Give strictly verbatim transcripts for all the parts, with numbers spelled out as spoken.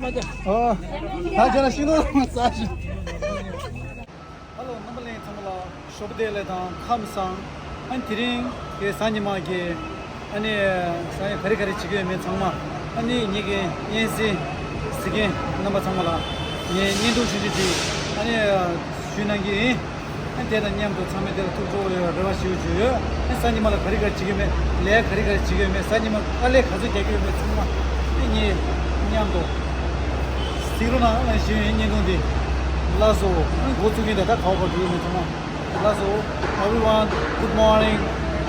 ཨོ། ད་ཁྱེད་རང་ཤིང་ཏོག་མ་ཟ་ཞིག་ཧ་ལོ། རྣམ་པ་ལྷན་རྒྱས་ཚང་མ་ལ་ཞོགས་པ་བདེ་ལེགས་དང་ཁམས་བཟང་། ཨ་ནི་དེ་རིང་གི་གཟའ་ཉི་མ་གི་ཨ་ནི་གཟའ་ཉི་མ་ག་རེ་ག་རེ་བྱེད་ཀྱི་ཡོད་མེད་ཚང་མ། ཨ་ནི་ངེད་ཀྱི་སྙན་སེང་གཟིགས་མཁན་རྣམ་པ་ཚང་མ་ལ་ངས་བརྙན་ཐུང་ཆུང་ཆུང་ཅིག་ཨ་ནི་ཞུ་གནང་གི་ཡིན། ཨ་ནི་དེ་དང་མཉམ་དུ་ཚང་མས་དེ་ལ་ཐུགས་སྤྲོ་བའི་རེ་བ་ཞུ་རྒྱུ་ཡོད། ཨ་ནི་གཟའ་ཉི་མ་ལ་ག་རེ་ག་རེ་བྱེད་ཀྱི་ཡོད་མེད། ལས་ག་རེ་ག་རེ་བྱེད་ཀྱི་ཡོད་མེད། གཟའ་ཉི་མ་དཀའ་ལས་ག་ཚོད་རྒྱག་གི་ཡོད་མེད་ཚང་མ་ཨ་ནི་ངས་མཉམ་དུ་གཟིགས་རོགས་གནང་། ཨ་ནི་ཞུ་ཡིན། བརྙན་ཐུང་འདི་ལགས་སོ། ཨ་ནི་འགོ་ཚུགས་ཀྱི་ད་ད་ག་བ་ག་འགྲོ་གི་མེད་ཚང་མ། Hello, everyone. Good morning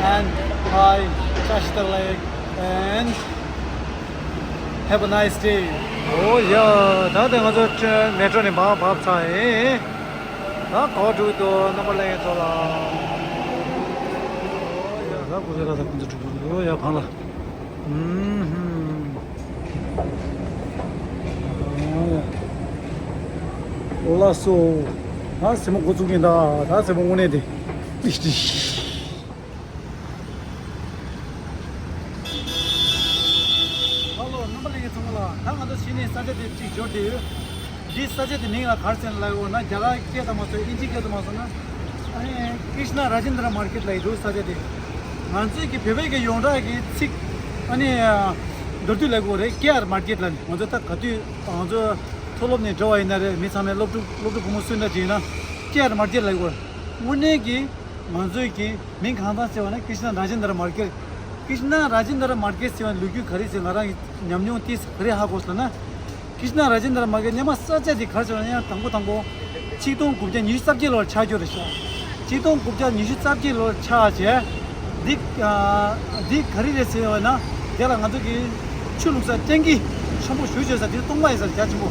and hi. Chashita Lake and have a nice day. ཨོ་ཡ། ད་ལྟ་ང་ཚོ་ཀྲེན་མེ་ཊྲོ་ནས་བབས་བབས་ཚར་ཡིན། ད་ག་འགྲོ་གི་འདུག་རྣམ་པ་ལྷན་རྒྱས་ཚོ་ལ། ཨོ་ཡ། ད་ཁོ་ཚོ་ལ་ད་ཁོ་ཚོ་འགྲོ་གི་འདུག་ཡ་གང་ལ། ཨུམ་ཧུམ། ལགས་སོ། ད་སེམས་པ་འགོ་བཙུགས་ཀྱིན་གདའ། ད་སེམས་པ་དངོས་གནས་དེ། ཏིཤ་ཏིཤ། ཧ་ལོ། རྣམ་པ་ལྷན་རྒྱས་ཚང་མ་ལ། ད་ང་ཚོ་གཞི་ནས་ས་ཆ་དེ་གཅིག་འབྱོར་བསྡད་ཡོད། འདི་ས་ཆ་དེ་མིང་ལ་ག་རེ་ཟེར་ན་ལབ་ཡོང་ན། རྒྱ་གར་སྐད་དང་མ་སོང་། ཨིན་ཇི་སྐད་དུ་མ་སོང་ན། ཨ་ནི་ཀྲིཤ་ན་ར་ཇེན་དྲ་མར་ཀེཊ་ལབ་ཡི་འདུག་ས་ཆ་དེ། ང་ཚོའི་གི་བོད་པའི་གི་ཡོངས་གྲགས་ཀྱི་ཚིག་ཨ་ནི་མདོར་བསྡུས་ལབ་དགོས་རེད། ཀེ་ཨར་མར་ཀེཊ་ལབ་ནས། ང་ཚོ་ད་ག་དུས་ང་ཚོ་མཐོ་སློབ་ནས་འགྲོ་བ་ཡིན་ན་རེད། མི་ཚང་མས་སློབ་ཕྲུག་སློབ་ཕྲུག་ཕོ་མོ་སུ་འདྲ་ཅིག་ཡིན་ན་ཀེ་ཨར་མར་ཀེཊ་ལབ་དགོས་རེད། དངོས་གནས་ཀྱི་ང་ཚོའི་གི་མིང་གང་དང་ཟེར་བ་ན་ཀྲིཤ་ན་ར་ཇེན་དྲ་མར་ཀེཊ། ཀྲིཤ་ན་ར་ཇེན་དྲ་མར་ཀེཊ་ཟེར་བ་ལོ་རྒྱུས་ག་རེ་ཟེར། ང་རང་གི་ཉམས་མྱོང་ཏིས་ག་རེ་ཧ་གོ་སོང་ན། ཀྲིཤ་ན་ར་ཇེན་དྲ་མར་ཀེཊ་སྔོན་མ་ས་ཆ་དེ་ག་རེ་ཟེར་ན་ཡང་དང་པོ་དང་པོ་ཆིག་སྟོང་དགུ་བརྒྱ་ཉི་ཤུ་རྩ་བརྒྱད་ལོར་ཆགས་ཀྱི་ཡོད་རེད་ཤག་ཆིག་སྟོང་དགུ་བརྒྱ་ཉི་ཤུ་རྩ་བརྒྱད་ལོར་ཆགས་བྱས། འདི་ཨ་འདི་ག་རེ་རེད་ཟེར་བ་ན། དེ་ལ་ང་ཚོ་གི་ཆུ་བླུགས་ས་ཊེང་ཀི་ཆེན་པོ་ཞེ་པོ་ཅིག་ཡོད་ས་དེ་སྟོང་པ་ཡིན་ས་རེད། རྒྱ་ཆེན་པོ་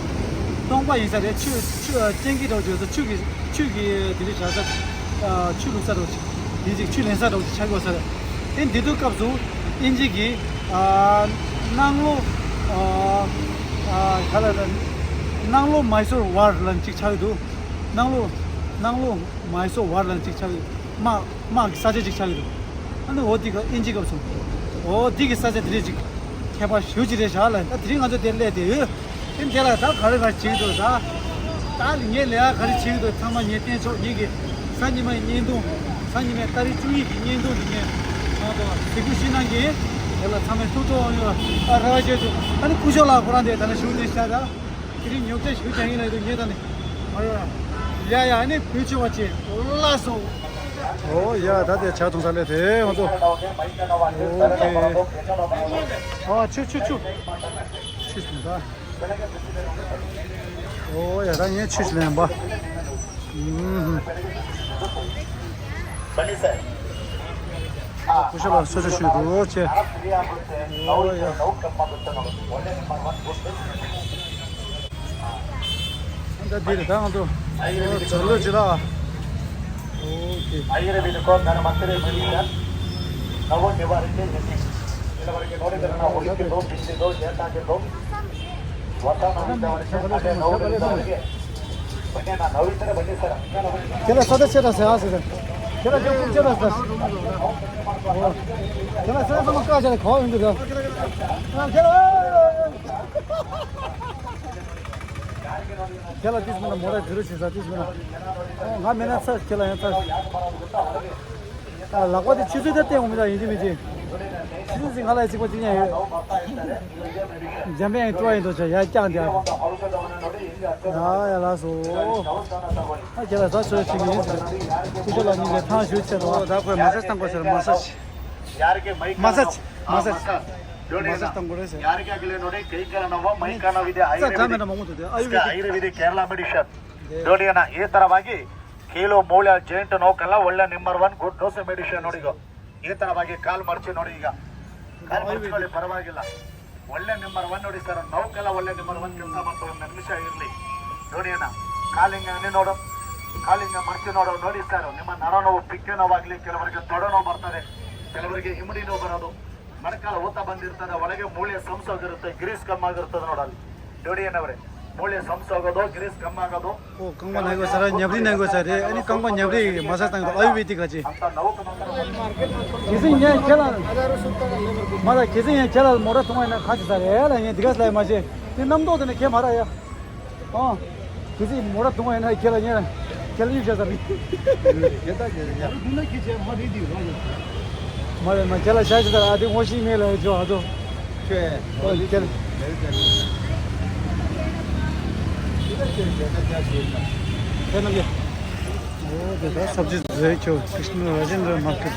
སྟོང་པ་ཡིན་ས་རེད། ཆུ་ཆུ་ཨ་ཊེང་ཀི་འདྲ་བོ་ཅིག་ཡོད་ས། ཆུ་གི་ཆུ་གི་དེ་འདྲ་བཞག་ས། ཨ་ཆུ་བླུགས་ས་འདྲ་བོ་ཅིག་དེ་ཅིག་ཆུ་ལེན་ས་འདྲ་བོ་ཅིག་ཆགས་ཀྱི་ཡོད་ས་རེད། དེ་འདི་དུས་སྐབས་སུ་ཨིན་ཇི་གི་ཨ་གནང་ལོ་ཨ་ཨ་ག་ལ་ལ་གནང་ལོ་མའི་སོར་ཝར་ལབ་ཅིག་ཆགས་ཀྱི་འདུག་གནང་ལོ་གནང་ལོ་མའི་སོར་ཝར་ལབ་ཅིག་ཆགས་ཀྱི་འདུག་དམག་དམག་གི་ས་ཆ་ཅིག་ཆགས་ཀྱི་འདུག་ཨ་ནི་འོ་དེ་ག་ཨིན་ཇི་སྐབས་སུ་འོ་དེ་གི་ས་ཆ་དེ་འདྲ་ཅིག་ཁྱད་པར་ཞེ་པོ་ཅིག་རེད་ཤག་ལ། ད་དེ་རིང་ང་ཚོ་དེར་སླེབས་བསྡད་ཡོད། དེ་འདྲ་ལ་ད་ག་རེ་ག་རེ་བྱེད་ཀྱི་འདུག་ད་ད་ངས་ལས་ཀ་ག་རེ་བྱེད་ཀྱི་འདུག་ཚང་མ་ངས་བསྟན་ཆོག་ངེད་ཀྱི་གཟའ་ཉི་མའི་བརྙན་ཐུང་། གཟའ་ཉི་མའི་ཏ་རིག་བཅུ་གཉིས་ཀྱི་བརྙན་ཐུང་དེ་ངས་ཚང་དང་གཟིགས་འབུལ་ཞུས་གནང་གི་ཡིན། དེ་ལ་ཚང་མས་ཐུགས་སྤྲོ་གཡོ་ཨ་ར་བ་བྱེད་ཆོག་ཨ་ནི་སྐུ་ཞབས་ལགས་ཁོ་རང་དེ་ད་ནི་བཞུགས་ནས་ཤག་ད་དེ་རིང་ཉོ་ཆ་ཞིག་རྒྱག་ཡིན་ལ་འདུག་ངས་ད་ནི་ཨ་ཡ་ཡ་ཡ་ཨ་ནི་བུ་ཆེ་བ་ཆེ་ལ་སོ། ཨོ་ཡ་ད་དེ་ཆ་ཐུང་ས་ལས་དེ་ང་ཚོ་ཨོ་ཁེ་ཨ་ཆུ་ཆུ་ཆུ་ཆུ་སོང་ད། ཨོ་ཡ་ད་ངས་ཆུ་ཞིག་ལེན་པ། ཨུམ། ཀུ་ཤུ་ལ་གསོལ་ཇ་ཞུས་འདུག་ཅེ། ཨོ་ཡ། ད་འདི་རེད་ད་ང་ཚོ། ཨོ་ཚ་ལོས་ཅི་ལ། ཨོ་ཁེ། आयुर्वेद को धर्मांतरे मरीज नव निवारते निधि। ཁྱེད་ལ་ས་ད་ཆེ་ད་ཟེར་ཨ་ཟེར་ཟེར། ཁྱེད་ལ་ཅོག་ཀུན་ཆེ་ད་ཟེར། ཁྱེད་ལ་ས་ད་ཚང་མ་བཀག་བྱས་ནས་ག་བ་ཡོང་གི་ཟེར། ཁྱེད་ལ། ཁྱེད་ལ་ཏིས་མིན་ན་མོ་ར་འདི་རུ་བྱེད་ས་ཏིས་མིན་ན། ང་མེད་ན་ཚ་ཁྱེད་ལ་ཡང་ཚ། ལག་པ་དེ་ཆུ་ཚོད་དེ་བསྟན་འོང་མི་འདྲ་ཡིན་གཅིག་མིན་གཅིག་ཆུ་ཚོད་ཅིག་ང་ལ་ཡང་གཅིག་པ་གཅིག་ཉན་ཡོད། འཇམ་པའི་ཡང་སྤྲོ་བ་ཡིན་དོ་ཆ་ཡ་རྐྱང་དེ་ཨ། ཡ་ཡ་ལགས་སོ། ཨ་ཁྱེད་ལ་ཟ་ཆོས་བྱེད་ཀྱི་ཡིན་ཟེར། སྐུ་ཞབས་ལགས་གཉིས་ཀས་ཐང་ཞུ་ཆེད་དོ། ད་ཁོས་མ་སཱཇ་བཏང་དགོས་ཟེར། མ་སཱཇ། མ་སཱཇ། མ་སཱཇ། མ་སཱཇ་བཏང་དགོས་རེད་ཟེར། ས་ག་མེད་ན་མང་པོ་འདུག་དེ་ཨ་ཡུར་ཝེ་དིག་ཨ་ཡུར་ཝེ་དིག་གེ་ར་ལ་མེ་ཌི་སན། ཌོ་ཌི་ཡ་ན་ཨེ་ཏ་ར་བ་གི་ཁེ་ལོ་མོ་ལ་ཇེན་ཊ་ནོ་ཀ་ལ་ཝ་ལ་ནམ་བར་ཝན་གུཌ་ནོ་སི་ꯃེ་ཌི་སན་ནོ་ཌི་གོ། ཨེ་ཏ་ར་བ་གི་ཀལ་མར་ཆི་ནོ་ཌི་ག། ཀལ་མར་ཆི་ནོ་ཌི་པར་བ་གི་ལ། ཝ་ལ་ནམ་བར་ཝན་ནོ་ཌི་སར་ནོ་ཀ་ལ་ཝ་ལ་ནམ་བར་ཝན་ཀེ་ས་མ་ཏོ་ནན་མི་ཤ་ཨིར་ལི། ཌོ་ཌི་ཡ་ན། ཀལ་ལིང་ཨ་ནི་ནོ་ཌོ། ཀལ་ལིང་ཨ་མར་ཆི་ནོ་ཌོ་ནོ་ཌི་སར་ནི་མ་ན་ར་ནོ་པིག་ཀེ་ནོ་བ་གི་ལི་ཀེ་ལ་བར་གི་ཏོ་ཌོ་ནོ་བར་ཏ་རེ། ཀེ་ལ་བར་གི་ཨི་མ་ཌི་ནོ་བ་ར་དོ། མར་ཀལ་ཨོ་ཏ་བན་དིར་ཏ་ད་ཝ་ལ་གི་མོ་ལེ་སམ་སོ་གི་རུ་ཏ་གི་རིས་ཀ་མ་གི་རུ་ཏ་ནོ་ཌ་ལི། ཌོ་ཌི་ཡ་ན་བ་རེ། མོ་ལེ་སམ་སོ་གི་དོ་གི་རིས་ཀ་མ་གི་དོ། ཨོ་རྐང་པ་ན་དགོས་ས་ར་ཉབ་རི་ན་དགོས་ས་རེད། ཨ་ནི་རྐང་པ་ཉབ་རི་མ་ས་བཏང་གི་དོ་ཨ་ཡུར་ཝེ་དིག་ག་ཅི། གལ་སྲིད་ངས་ཁྱེད་ལ། མ་ད་གལ་སྲིད་ངས་ཁྱེད་ལ་མོ་ཊ་ཐོང་བ་ཡིན་ན་ཁ་ཅི་ས་རེད་ལ་ངས་འདི་ག་སླེབས་མ་ཤེས། ནི་རྣམ་རྟོག་དེ་ནི་ཁྱེད་མ་ར་ཡ། ཨང་། དེ་ཚིག་མོ་ར་དུང་བ་ཡིན་ན་ཁྱེད་ལ་ཉེ་ཁྱེད་ལ་ཡིད་བྱ་ས་རེད། ཁྱེད་ད་ཁྱེད་ཡ། དུང་ན་ཁྱེད་ཆེ་མ་རེད་དེ་ར་ཡ། མ་རེད་མ་ཁྱེད་ལ་བྱ་ཞིག་ད་ར་ཨ་དེ་ངོ་ཤེས་མེད་ལ་ཡ་ཅོ་ཨ་ཅོ། ཁྱེད་ཨོ་ཁྱེད་ལ། ཁྱེད་རྣམས་ཀྱིས། ཨོ་དེ་ད་སབ་ཇི་རེད་ཁྱོད་ཀྲིཤ་ན་ར་ཇེན་དྲ་མར་ཀེཊ།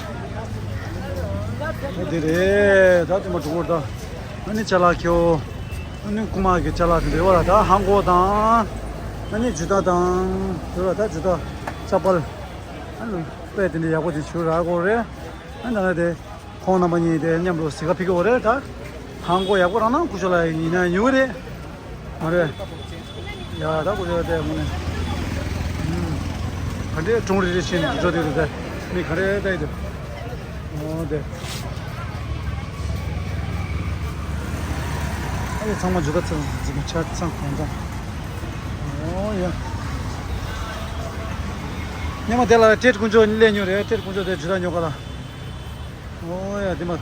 ཨོ་དེ་རེད་ད་དེ་མ་གྲོང་ཁོར་ད། ཨ་ནི་ཅ་ལག་ཁྱོད། ཨ་ནི་རྐུ་མ་གི་ཅ་ལག་དེ་འདྲ་ཡོད་ལ་ད་ཧང་གོ་དང་། ཨ་ནི་ཇུ་ཏ་དང་། ཡོད་ལ་ད་ཇུ་ཏ། ཅ་པལ། ཨ་ནི་དཔེ་དེ་འདྲ་ཡག་པོ་དེ་ཞུ་རག་གོ་རེད། ཨ་ནི་ད་དེ། ཁོང་རྣམ་པ་གཉིས་དེ་མཉམ་དུ་གཟིགས་ཁ་ཕིག་གོ་རེད་ད། ཧང་གོ་ཡག་པོ་རང་ནང་སྐུ་ཞོ་ལ་ཡིན་ན་ཉུ་རེད། མ་རེད། ཡ་ད་སྐུ་ཞོ་དེ་མོ་ནས། ག་འདྲའི་གྲོང་རེ་རེ་ཕྱིན་འགྲོ་དེ་རེད་དེ། མི་ག་རེ་ད་ཡི་དེ། ཨོ་དེ། ཨ་ནི་ཚང་མ་ཇུ་ཏ་ཚང་འཛིན་ཆ་ཚང་གང་ཚང་། ཨོ་ཡ། ཉི་མ་དེ་ལ་ཏྲེད་དཀོན་མཆོག་སླེབས་ཉོ་རེད་ཏྲེད་དཀོན་མཆོག་དེ་ཇུ་ཏ་ཉོ་ག་ལ། ཨོ་ཡ་དེ་མ། ཨོ་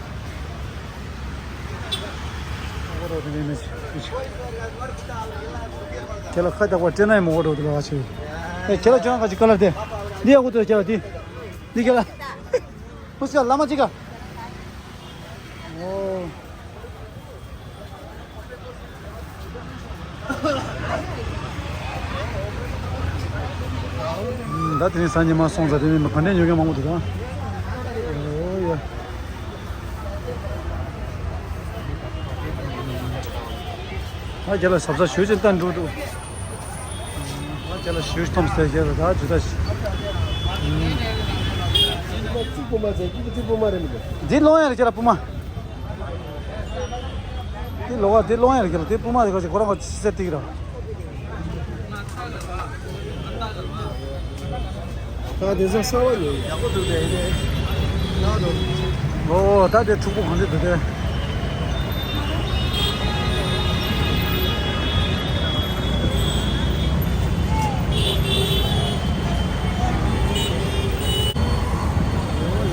རོ་དེ་མེད་མེད་ཅི། དེ་ལ་ཁ་བཏགས་པ་སྤྲད་ན་ཡང་མོ་ཨོ་རོ་དེ་ལ་བ་ཆེ། ཨེ་ཁྱེད་ལ་ཅང་ག་ཅི་ཀ་ལར་དེ། འདི་ཡག་པོ་འདུག་ཁྱེད་ལ་དེ། འདི་ཁྱེད་ལ། ཧུ་སི་ལ་མ་ཅི་ག་ཨོ། ད་དེ་རིང་སང་ཉིན་མ་སོང་ཙང་དེ་རིང་ག་འདྲས་ཉོ་མཁན་མང་པོ་འདུག་ད། ཨོ་ཡ། ཨ་རྒྱ་ལ་ཟབ་ཟབ་ཞུ་ཅིག་བཏང་འགྲོ་འདུག་ཨ་རྒྱ་ལ་ཞུ་ཐོམ་སེ་རྒྱ་ལ་ད་ཇུ་ད་ཤི། གཅིག་པུ་མ་ཟེར་གཅིག་པུ་མ་རེད་མི་འདུག་འདི་ལོང་ཡ་རེད་རྒྱ་ལ་པུ་མ། དེ་ལོག་ག་དེ་ལོང་ཡར་གྱི་ལ་དེ་སྤུ་མ་དེ་ག་ཅིག་ཁོ་རང་ག་ཅིག་སེར་ཏིག་ར། ད་དེ་ཚོ་གསར་བ་ཡོད་ཡག་པོ་འདུག་དེ་ཡིན་ནའི། ན་དོ། ཨོ་ད་དེ་ཕྲུ་གུ་གང་འདྲ་འདུག་དེ། ཨོ་ཡ།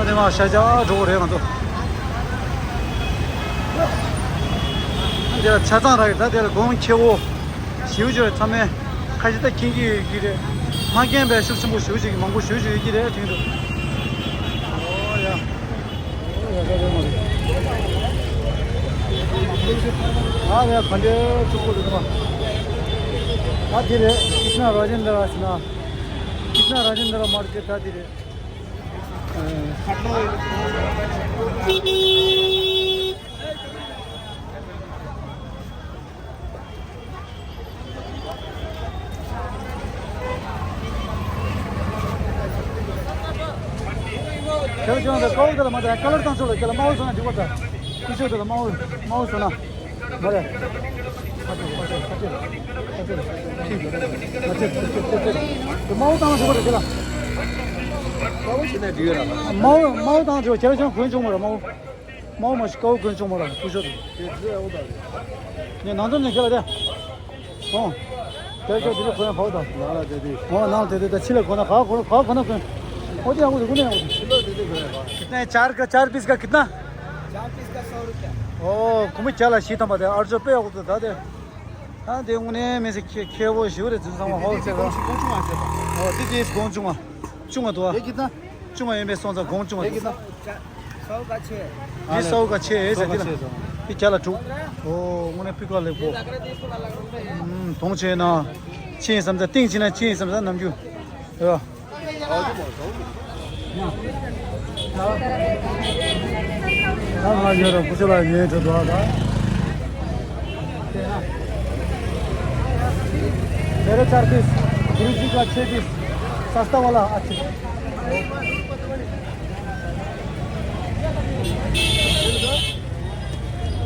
ཨ་དེ་མ་ཤ་ཆ་འགྲོ་གི་རེད་ང་ཚོ། ཨ་དེ་ལ་ཆ་ཚང་རག་གི་ད་དེ་ལ་གོང་ཁྱེར་འོ། ཞིའུ་ཅོ་ཚང་མས་ཁ་ཤས་ད་མཁྱེན་གྱི་ཡོད་ཀྱི་རེད། མ་མཁྱེན་པའི་ཤུགས་ཆེན་པོ་ཞེ་པོ་ཅིག་མང་པོ་ཞེ་པོ་ཅིག་ཡོད་ཀྱི་རེད་དྲན་འདུག་ཨོ་ཡ། ཨ་ཡ་ག་འདྲའི་ཕྲུ་གུ་རེད་པ། ད་དེ་རེད། ཀྲིཤ་ན་ར་ཇེན་དྲ་ཟེར་ན། ཀྲིཤ་ན་ར་ཇེན་དྲ་མར་ཀེཊ་ད་དེ་རེད། ཁྱེད་ཀྱང་ད་ཀའོ་དེ་ལ་མ་ད་ཀ་ལར་བཏང་ཆོག་ལ་ཁྱེད་ལ་དམར་པོ་བཟོ་ན་འགྲིག་པ་ད། ཀུ་ཤུ་དེ་ལ་དམར་པོ་དམར་པོ་བཟོ་ན། མ་རེད། དམར་པོ་བཏང་ཆོག་པ་རེད་ཁྱེད་ལ། དམར་པོ་བྱས་ན་འགྲིག་ཡོད་ར། དམར་པོ་དམར་པོ་བཏང་ཆོག་ཁྱེད་ལ་ཀྱང་གོན་བྱུང་མ་རེད་དམར་པོ། མའོ་མ་ཞིག་ཀའོ་གོན་ཆུང་མ་ར་ཕུ་ཤོ་དེ། དེ་ཚོའི་ཨོ་ད་རེད། ངས་ནང་དོན་ནས་ཁྱེད་ལ་དེ། ཨོ། དེ་ཁྱོད་དེ་ཚོ་གོན་ཡ་ཕའོ་ད། ནང་ལ་དེ་དུས། ཨོ་ནང་དེ་དུས་ད་ཕྱི་ལ་གོན་ན་ག་གོན་ག་གོན་ན་གོན། ཨོ་དེ་ཡག་པོ་འདུག་དངོས་གནས་ཡག་པོ་འདུག་ཕྱི་ལོགས་དེ་དུས་གོན་ཡ་ག कितना है? चार का, चार पीस का कितना? चार पीस का सौ रुपया। ཨོ་ཁོ་མོ་ཁྱེད་ལ་ཞིག་ཐམ་པ་དེ་ཨར་ཇོ་དཔེ་ཡག་པོ་འདུག་ད་དེ། ད་དེ་དངོས་གནས་མི་ཚེ་ཁེ་ཁེ་བོ་ཞིག་རེད་ཚུལ་ཚང་མ་ཧོལ་སེལ་ར། ཨོ་དེ་དེ་གོན་ཆུང་བ། ཆུང་བ་འདུག་ཨ། དེ་གི་ད། ཆུང་བ་ཡིན་པའི་སོང་ཙང་གོང་ཆུང་བ་དེ་གི་ད། सौ का छः। འདི་སའུ་ཀ་ཆེ་ཟེར་འདི་ལ། འདི་བརྒྱ་ལ་དྲུག་ཨོ་དངོས་གནས་སྤུས་ཀ་ལེགས་པོ། ཨུམ་དོང་ཆེ་ན། ཆེ་བསམ་ཚེ་ཏིང་ཆེ་ན་ཆེ་བསམ་ཚེ་ནམ་རྒྱུན། ཡ། ད་ང་ཡོད་ར་བུ་ཆུ་ལ་ཉེ་དུ་འགྲོ་ད། मेरे चार पीस, गुरु जी का छः पीस, सस्ता वाला अच्छे।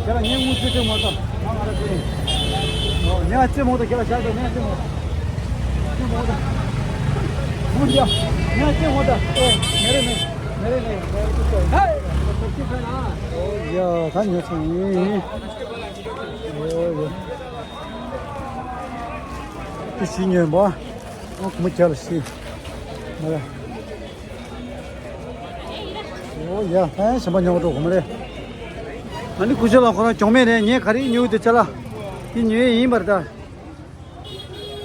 क्या ये मुझे तो मत। हाँ, हाँ, हाँ। ये अच्छे मोटा क्या शायद नहीं अच्छे मोटा। अच्छे मोटा। मुझे ये अच्छे मोटा। ए, मेरे नहीं, मेरे नहीं, मेरे कुछ है। या, था नहीं अच्छा। ओ, या। དེ་ཞིག་ཉོས་པ། ཨོ་ཁོ་མོ་རྒྱ་ལ་ཞིག་མ་རེད། ཨོ་ཡ་ཧན་ཞེན་པ་ཉོ་བ་འགྲོ་གོ་མ་རེད། ཨ་ནི་ཀུ་ཤ་ལ་ཁོ་རང་གྱོང་མེད་རེད། ངས་ག་རེ་ཉོས་དེ་ཅ་ལག་དེ་ཉོས་ཡིན་པར་ད།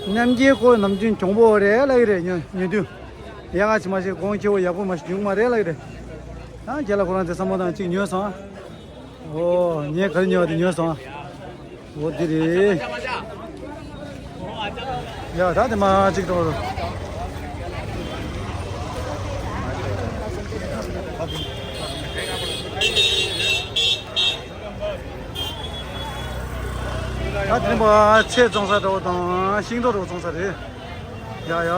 རྣམ་རྒྱལ་ཁོ་ནམ་རྒྱུན་གྱོང་པོ་རེད་ལབ་ཀྱི་རེད། ཉོ་ཉོ་དུས་ཡག་ག་ཅི་མ་ཤེས། གོང་ཆེ་བོ་ཡག་པོ་མ་ཞིག་ཉོ་གི་མ་རེད་ལབ་ཀྱི་རེད། ཨ་རྒྱ་ལ་ཁོ་རང་དེ་བསམ་བློ་བཏང་གཅིག་ཉོས་སོང་། ཨོ་ངས་ག་རེ་ཉོས་པ་དེ་ཉོས་སོང་། ཨོ་འདི་རེད། ཡ་ད་དེ་མ་གཅིག་གཏོང་རོགས། ད་དེ་རིང་པ་ཚལ་བཙོང་ས་འདྲ་བོ་དང་ཤིང་ཏོག་འདྲ་བོ་བཙོང་ས་རེད། ཡ་ཡ།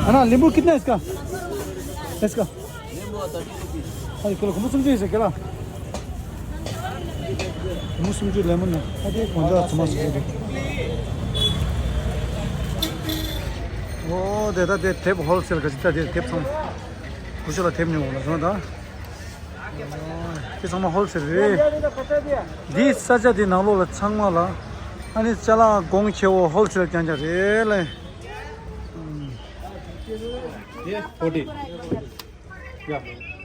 अना नींबू कितना है इसका? इसका? अरे किलो को मुसुम जी से किलो। मुसुम जी लेमन ना। अरे कौन सा समझ गए? ओ देता दे टेप होलसेल का जितना दे टेप सम। कुछ ला टेप नहीं होना समझ दा। དེ་ཚང་མ་ཧོལ་སེལ་རེད། འདིའི་ས་ཆ་འདི་ནང་ལོགས་ལ་ཚང་མ་ལ་ཨ་ནི་ཅ་ལག་གོང་ཆེ་བོ་ཧོལ་སེལ་རྐྱང་རྐྱང་རེད་ལེ། དེ་ཧོ་ཏི། ཡ།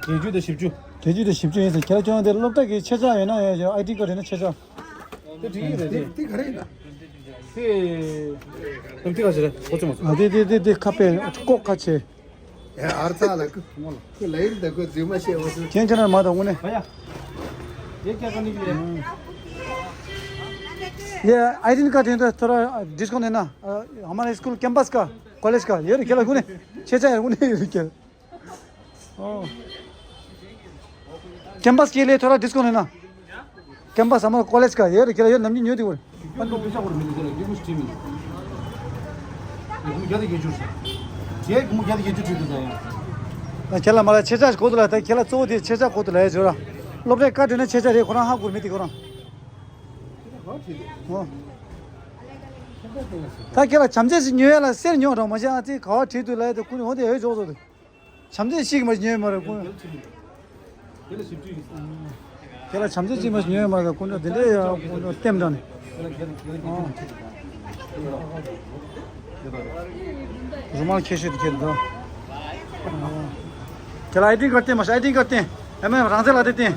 བརྒྱད་ཅུ་དང་བཞི་བཅུ། བརྒྱད་ཅུ་དང་བཞི་བཅུ་ཡིན་ཟེར། ཁྱེད་རང་ཅང་དེ་སློབ་གྲྭ་གི་ཆེ་ཆ་ཡོད་ན་ཡོད་ཡོད། ཨའི་ཌི་ཀར་ཡོད་ན་ཆེ་ཆ། དེ་འགྲིག་ཡིན་ཟེར། དེ་ག་རེ་ཡིན་ན། དེ། དེ་ག་ཟེར་རེད། ཁོ་ཚོ་མ་ཚོ། ཨ་དེ་དེ་དེ་དེ་ཁ་པེ་ལྐོག་ཁ་ཆེ། ཨ་རྩ་ལ་ཁོ་མོ་ལ་ཁོ་ལ་ཡིན་ད་ཁོ་རྫུན་མ་བཤད་བ་ཚོ། ཁྱེད་ཁྱེད་རང་མ་དང་དངོས་གནས། ये क्या करने के लिए? ये आईडी कार्ड है तो थोड़ा डिस्काउंट है ना? हमारे स्कूल कैंपस का, कॉलेज का। ये क्या लगू ने? छः चार लगू ने? कैंपस के लिए थोड़ा डिस्काउंट है ना? कैंपस हमारा कॉलेज का। ये क्या, ये नमनी न्यू दी। ཁྱེད་ལ་མ་ལ་ཆེ་ཆ་གོ་དུ་ལ་ད་ཁྱེད་ལ་གཙོ་བོ་དེ་ཆེ་ཆ་གོ་དུ་ལ་ཡ་ཟེར་ར། སློབ་གྲྭའི་བཀའ་དྲིན་ན་ཆེ་ཆ་རེད། ཁོ་རང་ཧ་གོ་མི་དེ་ཁོ་རང་། ཨོ། ད་ཁྱེད་ལ་བྱམས་བརྩེ་ཞིག་ཉོ་ཡ་ལ་གསེར་ཉོ་རང་མ་བྱ། ཨ་ཙི་ག་བ་བྲིས་དུ་ལ་ཡ་དེ་ཀུན་ཧོ་དེ་ཧོ་ཅོག་ཙོ་དེ། བྱམས་བརྩེ་ཞིག་མ་ཉོས་མ་རེད་ཀུན། ཁྱེད་ལ་བྱམས་བརྩེ་ཞིག་མ་ཉོས་མ་རེད་ཀུན་ཅོ་དེ་འདྲའི་ཡ་ཀུན་ཅོ་ལྟེམ་དང་ནི། རུ་མ་ཁྱེར་ཤོད་དེ་ཁྱེར་འདུག་ཁྱེད་ལ་ཨའི་ཌི་ཀར་བསྟན་མ་ཤེས། ཨའི་ཌི་ཀར་བསྟན། ཨ་མའི་རང་བཙན་ལག་དེབ་བསྟན།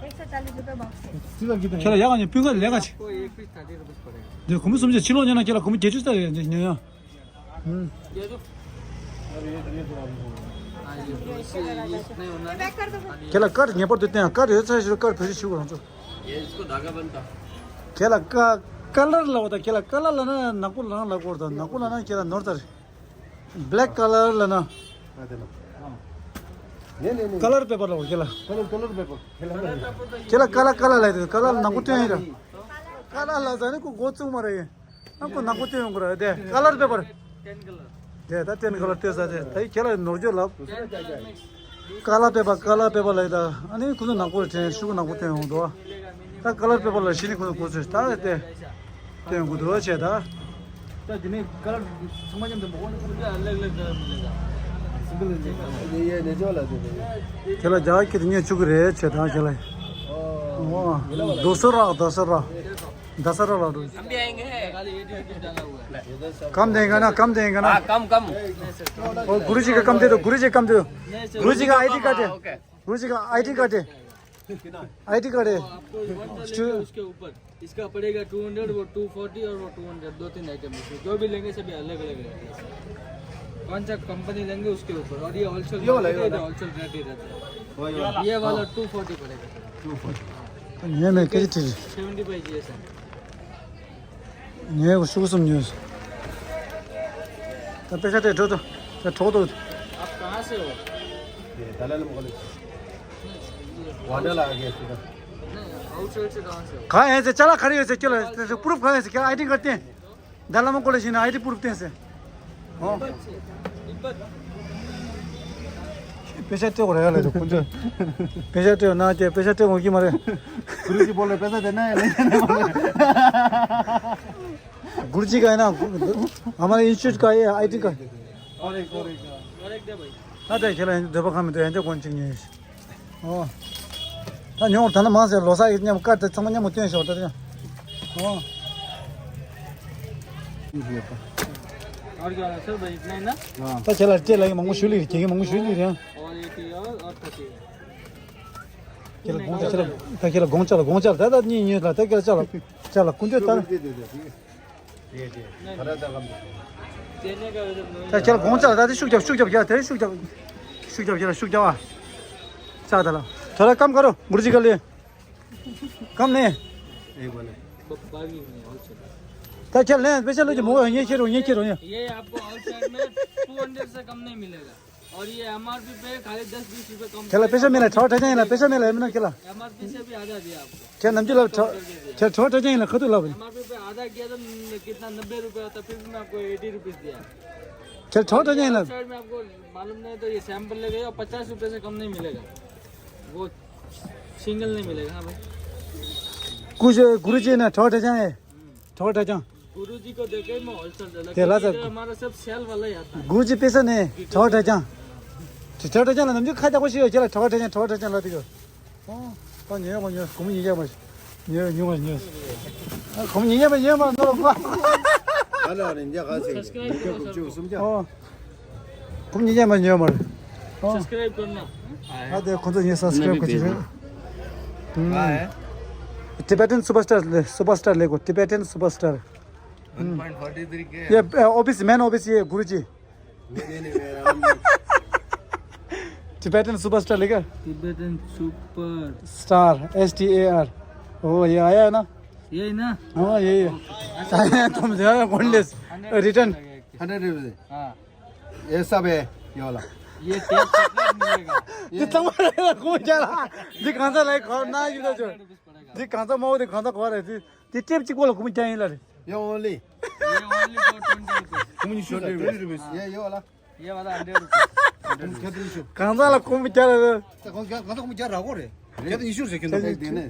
एक सौ चालीस रुपये बॉक्स है। ཁྱེད་ལ་ཡག་ག་ནི་སྤུས་ཀ་ལས་ཀ་ཆེ། आपको एक पीस थर्टी रुपीज पड़ेगा। འདི་ཁོ་མོ་སུམ་ཅུ་ཕྱི་ལོགས་ཉོ་ན་ཁྱེད་ལ་སྒོར་མོ་བརྒྱད་ཅུ་རྩ་ཡོད་ཉོ་ཡ། ཁྱེད་ལ་ཀར་ངེས་པར་དུ་བསྟན་ཡ། ཀར་ཡོད་ཚད་ཞིག་རུ་ཀར་བེད་སྤྱོད་བྱེད་དགོས་རང་ཚོ། ये इसको धागा बनता। ཁྱེད་ལ་ཀ་ཀ་ལར་ལ་འོ་ད་ཁྱེད་ལ་ཀ་ལར་ལ་ན་ནག་པོ་ལ་ན་ལ་གོར་ད་ནག་པོ་ལ་ན་ཁྱེད་ལ་ནོར་ད་རེད། Black color ལ་ན། ནེ་ནེ་ནེ། ཀ་ལར་པེ་པར་ལ་འོ་ཁྱེད་ལ། ཀ་ལར་ཀ་ལར་པེ་པར། ཁྱེད་ལ་ཀ་ལར་ཀ་ལར་ལ་ཡ་ཀ་ལར་ནག་པོ་སྟོན་ཡིན་ར། ཀ་ལར་ལ་ཟ་ནི་ཁོ་མགོ་བཙུགས་མ་རེད། ཨ་ཁོ་ནག་པོ་སྟོན་ཡོང་གི་རེད་དེ་ཀ་ལར་པེ་པར། དེ་ད་ཏན་ཀ་ལར་སྟོན་ས་དེ་ད་ཡི་ཁྱེད་ལ་ནོར་འགྱོ་ལབ། ཀ་ལར་པེ་པར་ཀ་ལར་པེ་པར་ལ་ཡི་ད་ཨ་ནི་ཁོ་ཚོ་ནག་པོ་རེད་དྲན་ཤུགས་ནག་པོ་སྟོན་ཡོང་འདུག་ད་ཀ་ལར་པེ་པར་ལ་ཤི་ནི་ཁོ་ཚོ་གོ་ཚོད་ད་དེ་སྟོན་དགོས་འདུག་བྱས་ད། ད་དེ་ནས་ཀ་ལར་ཚང་མ་མཉམ་དུ་མ་གོ་ནི་ཁོ་ཚོ་अलग अलग कलर मिलेगा। सिंगल ये ये जो ला दे। ཁྱེད་ལ་རྒྱ་ཁྱེད་ཉོ་བཅུག་གི་རེད་བྱས་ད་ཁྱེད་ལ། ཨོ། རྡོ་སོ་ར་རྡོ་སོ་ར། दशहरा ला दो। हम भी आएंगे हैं। खाली एटी रुपीज डाला हुआ है। कम देगा ना, कम देगा ना? हाँ, कम, कम। और गुरु जी का कम दे दो, गुरु जी का कम दे दो। नहीं, सर। गुरु जी का आईडी कार्ड है। ओके। गुरु जी का आईडी कार्ड है। आईडी कार्ड है। आपको वन सा लेंगे, उसके ऊपर। इसका पड़ेगा टू हंड्रेड, वो टू फोर्टी और वो टू हंड्रेड, दो तीन आइटम इसमें। जो भी लेंगे, सभी अलग-अलग रेट है। कौन सा कंपनी लेंगे, उसके ऊपर। और ये होलसेल ये वाला, ये मार्केट है, वाला। होलसेल रेट ही रहता है। वही वाला। ये वाला हाँ। टू फोर्टी पड़ेगा, सर। Two forty. ये मैं कैसे ठीक? सेवेंटी फाइव जी है, सर। ངས་ཤུགས་གསུམ་ཉོས། ད་པེ་ཤ་དེ་འགྲོ་དོ། ད་གྲོགས་དོ། आप कहाँ से हो? ये दलाल मोहल्ले से। वाडा ला आ गया सीधा। नहीं, आउटसाइड से कहाँ से हो? कहाँ है से चला खड़ी है से चला। प्रूफ कहाँ है से क्या आईडी करते हैं? दलाल मोहल्ले से ना आईडी प्रूफ दें से। हाँ। पैसा तो रहा ले तो कुछ। पैसा तो ना के पैसा तो की मारे। गुरुजी बोले पैसा देना है, नहीं देना है। गुरुजी का है ना, हमारा इंस्टीट्यूट का, ये आईटी का। हाँ, तो खेला है, देखो, हम तो यहाँ से कौन चीज नहीं है। ཨོ། ད་ཉོ་ད་ན་མང་ཟེར་ལོ་སར་ཡིན་མཉམ་ཀར་དེ་ཚང་མ་མཉམ་དུ་སྟོན་ཤོག་ད་དེ། ཨོ། और क्या है सर भाई, इतना ही ना? ད་ཁྱེད་ལ་ལྟས་ལ་ཡིན་མང་པོ་ཞུ་ལི་རེད། ཁྱེད་ཀྱིས་མང་པོ་ཞུ་ལི་རེད། और एक ही और, और पच्चीस। ཁྱེད་ལ་དགོངས་ཁྱེད་ལ་ད་ཁྱེད་ལ་དགོངས་ཅག་ལ་དགོངས་ཅག་ལ་ད་ད་གཉིས་ཉོས་ལ་ད་ཁྱེད་ལ་ཅག་ལ་ཅག་ལ་ཀུན་སྤྱོད་ལྟར། ད་ཁྱེད་ལ་དགོངས་ཅག་ལ་ད་དེ་ཤུགས་རྒྱབ་ཤུགས་རྒྱབ་ཁྱེད་དེ་ཤུགས་རྒྱབ། ཤུགས་རྒྱབ་ཤུགས་རྒྱབ་ཁྱེད་ལ་ཤུགས་རྒྱབ་ཨ། ཅག་ད་ལ། थोड़ा कम करो गुरुजी के लिए। कम नहीं। एक बोले। ད་ཁྱེད་ལེན་པེ་ཤ་ལོ་ཅི་མོ་ངེ་ཁྱེད་རོ་ངེ་ཁྱེད་རོ་ངེ། ये आपको आउटसाइड में टू हंड्रेड से कम नहीं मिलेगा। और ये एमआरपी पे खाली दस बीस रुपए कम। ཁྱེད་ལ་པེ་ཤ་མེད་ལ་ཁྲའོ་ཁྲ་ཅན་ཡིན་ལ་པེ་ཤ་མེད་ལ་ཡིན་ན་ཁྱེད་ལ། एमआरपी से भी आधा दिया आपको। ཁྱེད་ནམ་རྒྱུན་ལ་ཁྲའོ་ཁྱེད་ཁྲའོ་ཁྲ་ཅན་ཡིན་ལ་ཁ་ཐུག་ལ་བ། एमआरपी पे आधा किया तो कितना, नब्बे रुपए होता, फिर भी मैं आपको एटी रुपीज दिया। ཁྱེད་ཁྲའོ་ཁྲ་ཅན་ཡིན་ལ། आउटसाइड में आपको मालूम नहीं तो ये सैंपल लेके जाओ, पचास रुपए से कम नहीं मिलेगा। वो सिंगल नहीं मिलेगा। हाँ भाई। कुछ गुरुजी ने ठोट है जाए। ठोट है जा। गुरुजी को देखे मैं होलसेल सेलर, क्योंकि इधर हमारा सब सेल वाला ही आता है। गुरुजी पैसा नहीं, ठोट है जा। ठोट है जा ना, तुम जो खा जा कुछ ये चला ठोट है जा, ठोट है जा ला दियो। 어, 다 ཉེ་ཡོད་མ་ཉེ་གོང་ཉེ་ཡོད་མ་ཉེ་ཉེ་མ་ཉེ། ཨ་གོང་ཉེ་ཡོད་མ་ཉེ་མ་ནོར་བ། ཨ་ལ་རིན་རྒྱ་ག་ཚད་ཉེ་གོང་བཅུ་སུམ་བརྒྱ། ཨོ། གོང་ཉེ་ཡོད་མ་ཉེ་མ། ཨོ། सब्सक्राइब करना। ཨ་དེ་ཁོང་ཚོ་ངས་སབ་སི་ཀ་རེབ་ག་ཅིག་རེད། Tibetan superstar, superstar लेगो, Tibetan superstar। One point forty three के। ये ऑफिस, मैन ऑफिस, ये गुरुजी। नहीं, नहीं, नहीं, मेरा हम Tibetan superstar लेगा। Tibetan super star, S T A R। ओ, ये आया है ना? यही ना? हाँ, यही है। तुम जो है, कौन लेस? रिटर्न। Hundred rupees. हाँ। ये सब है, ये वाला। ये टेप चॉकलेट मिलेगा। ये तमाम को जा रहा। जी, कहाँ से लाई? कौन ना, ये तो जो। हंड्रेड रुपीज पड़ेगा। जी, कहाँ से माओ दे, कहाँ से खवा रहे थे? ये टेप चिक वाला को क्या ही ला रहे? ये ओनली। ये only for twenty rupees. Twenty rupees. ये, ये वाला। ये वाला हंड्रेड रुपीज। कौन क्या दे? གང་ཟག་ལ་ཁོང་མི་སྐྱ་རེད། ད་གང་ཟག་གང་ཟག་ཁོང་མི་སྐྱ་ར་གོ་རེད། ཁྱེད་ད་ཉི་ཤུ་རེད་ཁྱེད་ད། ཨེག་དེ་ནས།